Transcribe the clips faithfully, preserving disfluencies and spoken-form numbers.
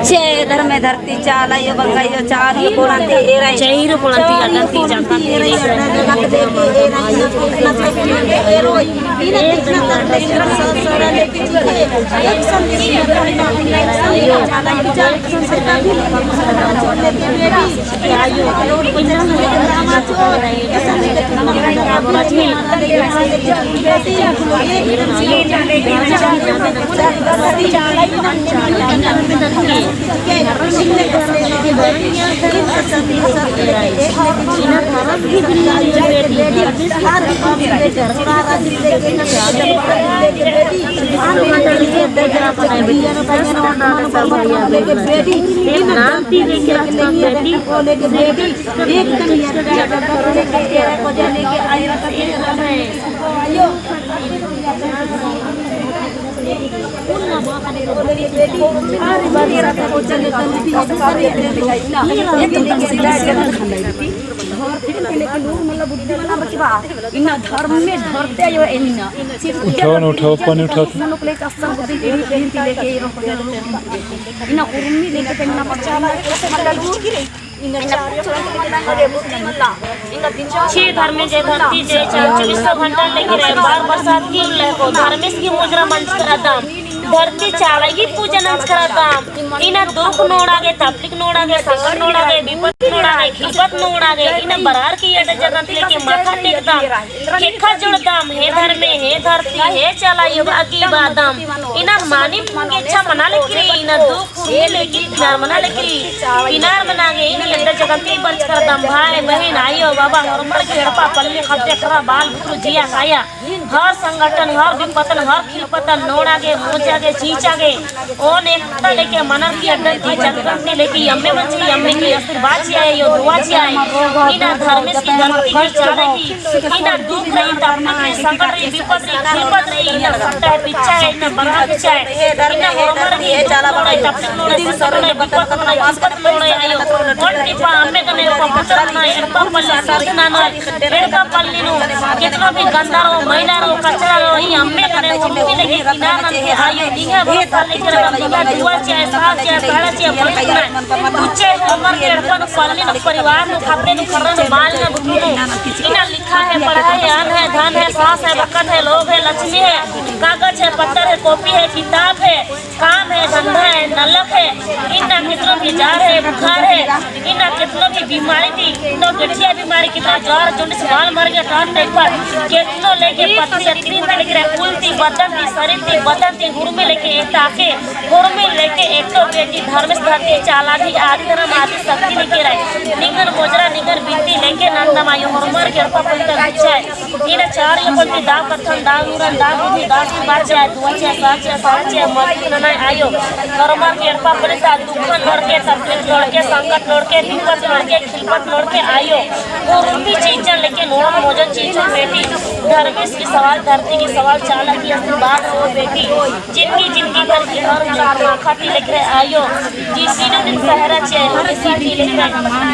छे धर्मे धरती चाला यो बंगा यो चार यो कोणाती एराई। चार यो कोणाती एराई। इन्ना धर्मे धरते आयो एन्ना। उठाओ ना, उठाओ, पानी उठाओ। इन्ना उर्मी लेके तेंगना पड़ता। छे धर्मे जे धरती जे चार चौबीस घंटा लेके रहे, बार बरसात की उल्ले को धर्मेस की मुजरा मंजकरदम, धरती चाला की पूजा नंजकरदम। इन्ना दुख नोड़ा गे, तकलीफ नोड़ा गे, संकट नोड़ा गे, विपत नोड़ा गे, खिलपत नोड़ा गे, इन्ना बरार की एड्डा जगत लेके माथा टेकदम, खेखा जोड़दम, हे धर्मे, हे धरती, हे चाला यो अगी बादम। इन्ना मानिम गे इच्छा मना लेकरी, इन्ना दुख उर्मी लेके किनार मना लेकरी। किनार मना गे इन्ना एड्डा जगत ती बरचकरदम भाई, बहिन, आयो, बाबा, होरमर गे एड़पा पल्ली खद्दे खरा बाल बुतरू जिया काया। हर संगठन, हर विपतन, हर खिलपतन नोड़ा गे, मोजा गे, चीचा गे। ओन एकता लेके मनर की अड्डा ती जगत ती लेके अम्मे मंजी, अम्मे की आशीर्वाद चिआ, यो दुआ चिआ। इन्ना धर्मेस की धरती की चाला की इन्ना दुख रई, तकलीफ रई, संकट रई, विपत रई, खिलपत रई, इन्ना सत्ता है, पिच्छा है, इन्ना बरहा पिच्छा है, इन्ना होरमर की दुख नोड़े, तकलीफ नोड़े, संकट नोड़े, विपत नोड़े, खिलपत नोड़े, आयो। ओन टिपा अम्मे गने पपुत्र नोड़े, एड़पा पल्ली साथ ना नोड़े, एड़पा पल्ली नू, कितनो भी गंदा रहो, मैला रहो, कचरा रहो, ई अम्मे गने उर्मी लेके किनार ननके आयो, निंग्है भरोसा लेके रहो, दुआ चिआ, साथ चिआ, सहारा चिआ, भरोसा नोड़े। उच्चे होरमर के एड़पा नू पल्ली नू परिवार नू खद्दे नू खर्रा नू बाल नू बुतरू नू। इन्ना लिखा है, पढ़ा है, अन्न है, धन है, सास है, बरकत है, लोग है, लक्ष्मी है, कागज है, पत्तर है, कॉपी है, किताब है, काम है, धंधा है, नलख है। इन्ना कितनो भी जार है, बुखार है, इन्ना कितनो भी बीमारी ती, तो गठिया बीमारी, कितनो जार, जॉन्डिस, बाल मर गया, टाट टाइफाइड, कितनो लेके पत्नी, तीन तरीके रे, कुल ती, बदन ती, शरीर ती, बदन ती, हुरमी लेके, एक ताके, होरमर लेके एकतो बेटी धर्मेस धरती चाला गही आदि धर्म आदि शक्ति लेके रहे। निंगन मोजरा निंगन बिनती लेके नंदम आयो होरमर के एड़पा पल्ली ता बिछाए। इन्ना चार यो पल्ली ती दव कत्थन दव नूरन दव बुद्धि दव आशीर्वाद चिआ दुआ चिआ साथ चिआ सहारा चिआ मजबूत नना आयो। होरमर के एड़पा पल्ली ता दुखन नोड़के तकलीफ नोड़के संकट नोड़के विपत नोड़के खिलपत नोड़के आयो। होरमी चीजन लेके नोड़न मोजन चीजन बेटी धर्मेस की सवाल धरती की सवाल चाला गही आशीर्वाद हो बेटी। जिनगी, जिनगी भर की हर चार माखा ती लेकरे आयो। जिनगी नू दिन सहारा चिआ, हर किसी की लेकरे।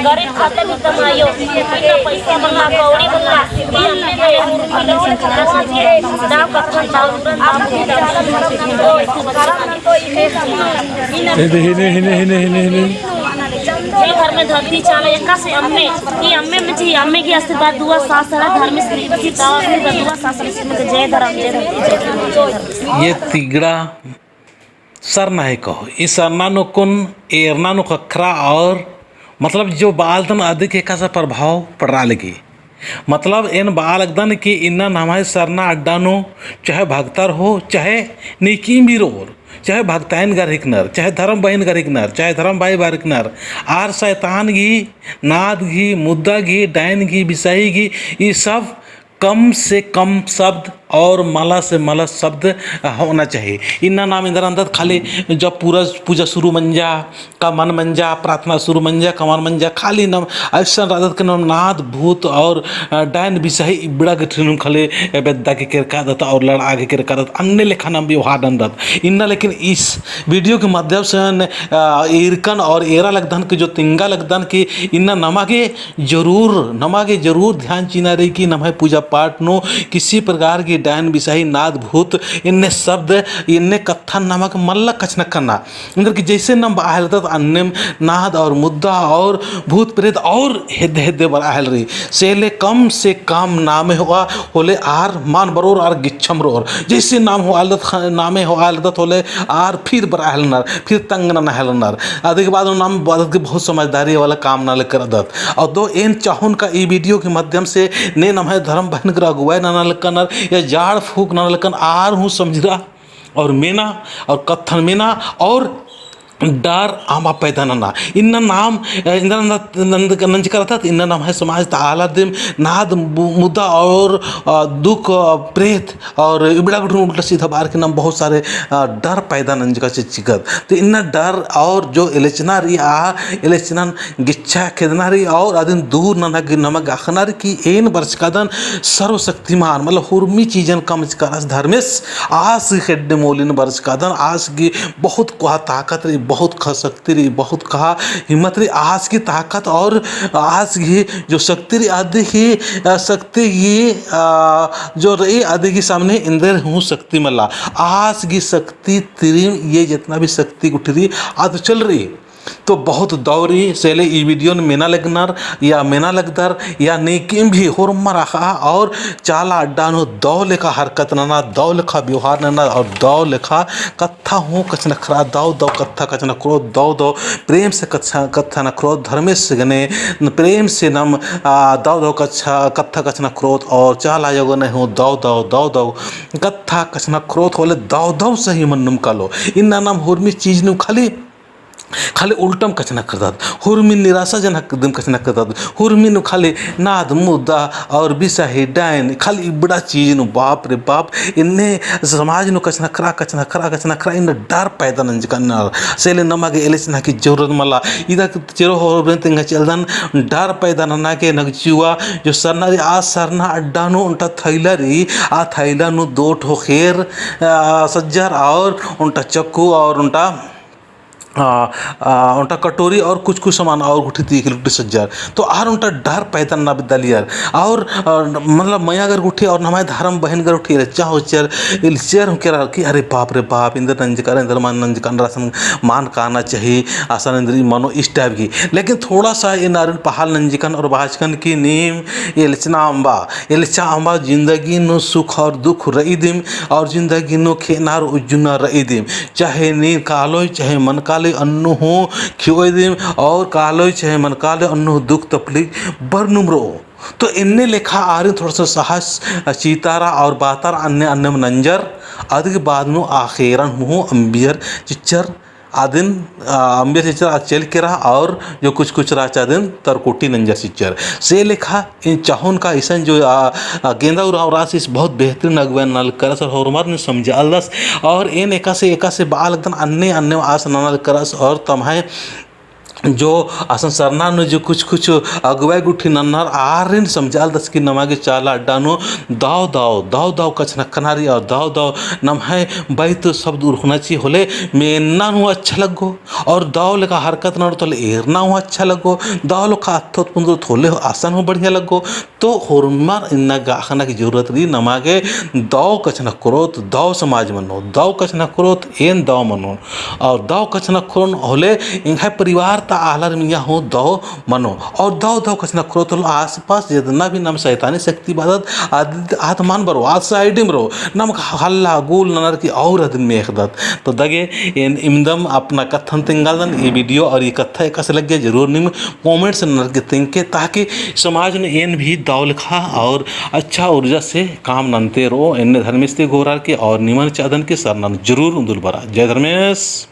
गरीब खाते भी कमायो। इन्ना पैसा मल्ला, कौड़ी मल्ला। ये अम्मे गने उर्मी लेके किनार ननके। दव कत्थन दव नूरन दव बुद्धि दव आशीर्वाद। इन्ना हिने, हिने, हिने, हिने, हिने। ई धर्मे धरती चाला एकासे अम्मे। ई अम्मे मंजी, अम्मे गही आशीर्वाद दुआ साथ सहारा धर्मेस की दव आशीर्वाद दुआ साथ सहारा। जय धर्म, जय धरती, जय धर्म, जय धर्म। ये तिगड़ा सरना है कहो, ई सरना नू कुन एरना नू ख़क्खरा और मतलब जो बआलदन अदिक एकासे प्रभाव पड़रा लगी। मतलब एन बआ लगदन कि इन्ना नम्है सरना अड्डा नू चाहे भगतर हो, चाहे नीकिम भी रओर, चाहे भगताइन गर हिकनर, चाहे धरम बहिन गर हिकनर, चाहे धरम भाई बर हिकनर, आर सैतान गही, नाद गही, मुद्दा गही, डाइन गही, बिसाही गही, ई सब कम से कम शब्द और मला से मला शब्द होना चाहिए। इन्ना नाम एन्दरा नन्दत खाली जब पूरा पूजा शुरू मंजा, कमन मंजा, प्रार्थना शुरू मंजा, कमन मंजा, खाली नाम अइसन रअदत कि नाम नाद, भूत और, अ, डायन बिसाही इबड़ा गठिनुम खाली बेद्दा के केरकादत और लड़आ के केरकादत, अन्ने लेखा नाम व्यवहार नन्दत। इन्ना लेकिन इस video के माध्यम से न, अ, ईरकन और एरा लगदन कि जो तिंगा लगदन कि इन्ना नमा गे जरूर, नमा गे जरूर ध्यान चिअना रई कि नम्है पूजा पाठ नू किसी प्रकार की डायन बिसाही नाद भूत इन्ने शब्द इन्ने कत्थन नमा गे मल्ला कछनखरना। एन्देरगे जैसे नाम बआ हेलदत अन्नेम नाद और मुद्दा और भूत प्रेत और हेद्दे हेद्दे बरआ हेलरी। से ले कम से कम नामे होआ होले आर मल बरओर आर गिच्छम रओर। जैसे नाम होआ हेलदत ख-, नामे होआ हेलदत होले आर फिर बरआ हेलनर, फिर तंग नना हेलनर। अदिगे बाद नाम बअदत कि बहुत समझदारी वाला काम नना लगदत। अदो एन चाहोन का ई video के माध्यम से ने नम्है धर्म बहिन गर अगुवाई नना लगनर या झाड़ फूँक नना लगनर आर हूँ समझरआ और मेना और कत्थन मेना और डर अम्बा पैदा नना। इन्ना नाम, अ, इन्ना नंद-, नंद-, नंजका रहता, इन्ना नम्है समाज ता आलर दिम नाद मु-, मुद्दा और, अ, दुख, अ, प्रेत और इबड़ा गुट्ठिन उल्टा सीधा बअर की नाम बहुत सारे, अ, डर पैदा नंजका चिच्चकत। तो इन्ना डर और जो एलेचना रई, आ एलेचनन गिच्छा खेदना रई और अदिन दूर नना गे नमा गे अख़ना रई कि एन बरचकादन सर्वशक्तिमान, मतलब हुरमी चीजन कमचका रअस धर्मेस। आस गही खेड्डे मोलिन बरचकादन, आस गही बहुत कोहा ताकत रई, बहुत कोहा शक्ति रई, बहुत कोहा हिम्मत रई, आस गही ताकत और आस गही जो शक्ति रई, अदी गही, अ, शक्ति गही, अ, जो रई, अदी गही सामने एन्देर हूँ शक्ति मल्ला। आस गही शक्ति तिरिम ये जितना भी शक्ति गुट्ठी रई, अद चल रई। तो बहुत दौ रई, से ले ई video न मेना लगनर या मेना लगदर या नेकिम भी होरमर अख़आ और चाला अड्डा नू दौ लेखा हरकत नना, दौ लेखा व्यवहार नना और दौ लेखा कत्था हूँ कछनखरआ, दौ दौ कत्था कछनखरओत, दौ दौ प्रेम से कत्था, कत्था नखरओत, धर्मेस गने प्रेम से नाम, आ, दौ दौ कच्छा, कत्था कछनखरओत और चाला आयो गने हूँ दौ दौ, दौ दौ कत्था कछनखरओत होले दौ दौ सही मन्नुम कालो। इन्ना नाम हुरमी चीज नू खाली खाली उल्टम कछनखरदत, हुरमी निराशाजनक दिम कछनखरदत, हुरमी नू खाली नाद मुद्दा और बिसाही डायन, खाली इबड़ा चीज नू, बाप रे बाप, इन्ने समाज नू कछनखरआ, कछनखरआ, कछनखरआ, इन्ने डर पैदा नंजका रअनर। से ले नमा गे एलेचना की जरूरत मल्ला। इदा चेरो होरमर तेंगा चिअलदन डर पैदा नना गे नगचुआ, जो सरना रई, आ सरना अड्डा नू ओन्टा थैला रई, आ थैला नू दो ठो खेर, आ, सज्जर और ओन्टा चक्कू और ओन्टा आ, आ, ओन्टा कटोरी और कुछ कुछ सामान और गुट्ठी तीखिल गुट्ठी सज्जर। तो आर ओन्टा डर पैदा नना बेद्दालियर। और, आ, मतलब मया गर गुट्ठी और नम्है धर्म बहिन गर गुट्ठी एलेचा होचर, एलेचर हूँ केरर कि अरे बाप रे बाप, एन्देर नंजका रअनर, एन्देर मल नंजका रअनर, असन मल काना चाही, असन एन्देर मनो इस type की। लेकिन थोड़ा सा एन आरिन पहाल नंजकन और बाचकन कि नीम एलेचना अम्बा, एलेचा अम्बा जिंदगी नू सुख और दुख रई दिम और जिंदगी नू खेअना और उज्जना रई दिम। चाहे नीन कालोय, चाहे मल कालोय, अन्नु हूँ खिओय दिम, और कालोय, चाहे मल कालोय, अन्नु हूँ दुख तकलीफ बरनुम रओ। तो एन्ने लेखा आरिन थोड़ा सा साहस चितारा और बातारा अन्ने अन्नेम नंजर, अदि के बाद नू आखेरन हूँ अम्बियर चिच्चर, अदिन, आ, अम्बियर चिच्चर, आ चेल केरा और जो कुछ कुछ रहचा अदिन तरकुटी नंजर चिच्चर। से लेखा एन चाहोन का इसन जो, आ, आ, गेंदा उराँव रअस ईस बहुत बेहतरीन अगुवाई नना लगदस और होरमारिन समझालदस। और एन एकासे, एकासे बआ लगदन अन्ने, अन्ने आस नना लगदस और तम्है जो असन सरना नू जो कुछ, कुछ अगुवाई गुट्ठी नन्नर आरिन समझालदस कि नमा गे चाला अड्डा नू दव, दव, दव, दव कछनखना रई और दव, दव नम्है बैत शब्द उरखना ची होले मेन्ना नू अच्छा लग्गो। और दव लेखा हरकत ननोत होले एरना हूँ अच्छा लग्गो, दव लेखा अत्थोत पुन्दरोत होले असन हूँ बढ़िया लग्गो। तो होरमर इन्ना गे अख़ना की जरूरत रई, नमा गे दव कछनखरोत, दव समाज मनो, दव कछनखरोत, एन दव मनो। और दव कछनखरोन होले एंग्है परिवार ता आलर मइय्याँ हूँ दव मनो। और दव दव कछनखरोत होले आसपास जितना भी नाम शैतानी शक्ति बअदत, आद, आद मल बरओ, आद side में रओ, नम हल्ला गुल ननर की और अदिन मेख़दत। तो दगे एन इमदम अपना कत्थन तेंगालदन, ई video और ई कत्था एकासे लग्गे जरूर नीम comments ननर की तेंगके, ताकि समाज नू एन भी दव लेखा और अच्छा ऊर्जा से काम नन्ते रओ। एन्ने धर्मेस ती गोहरार की और निमन चाहदन कि सरना नू जरूर उन्दुल बरआ। जय धर्मेस।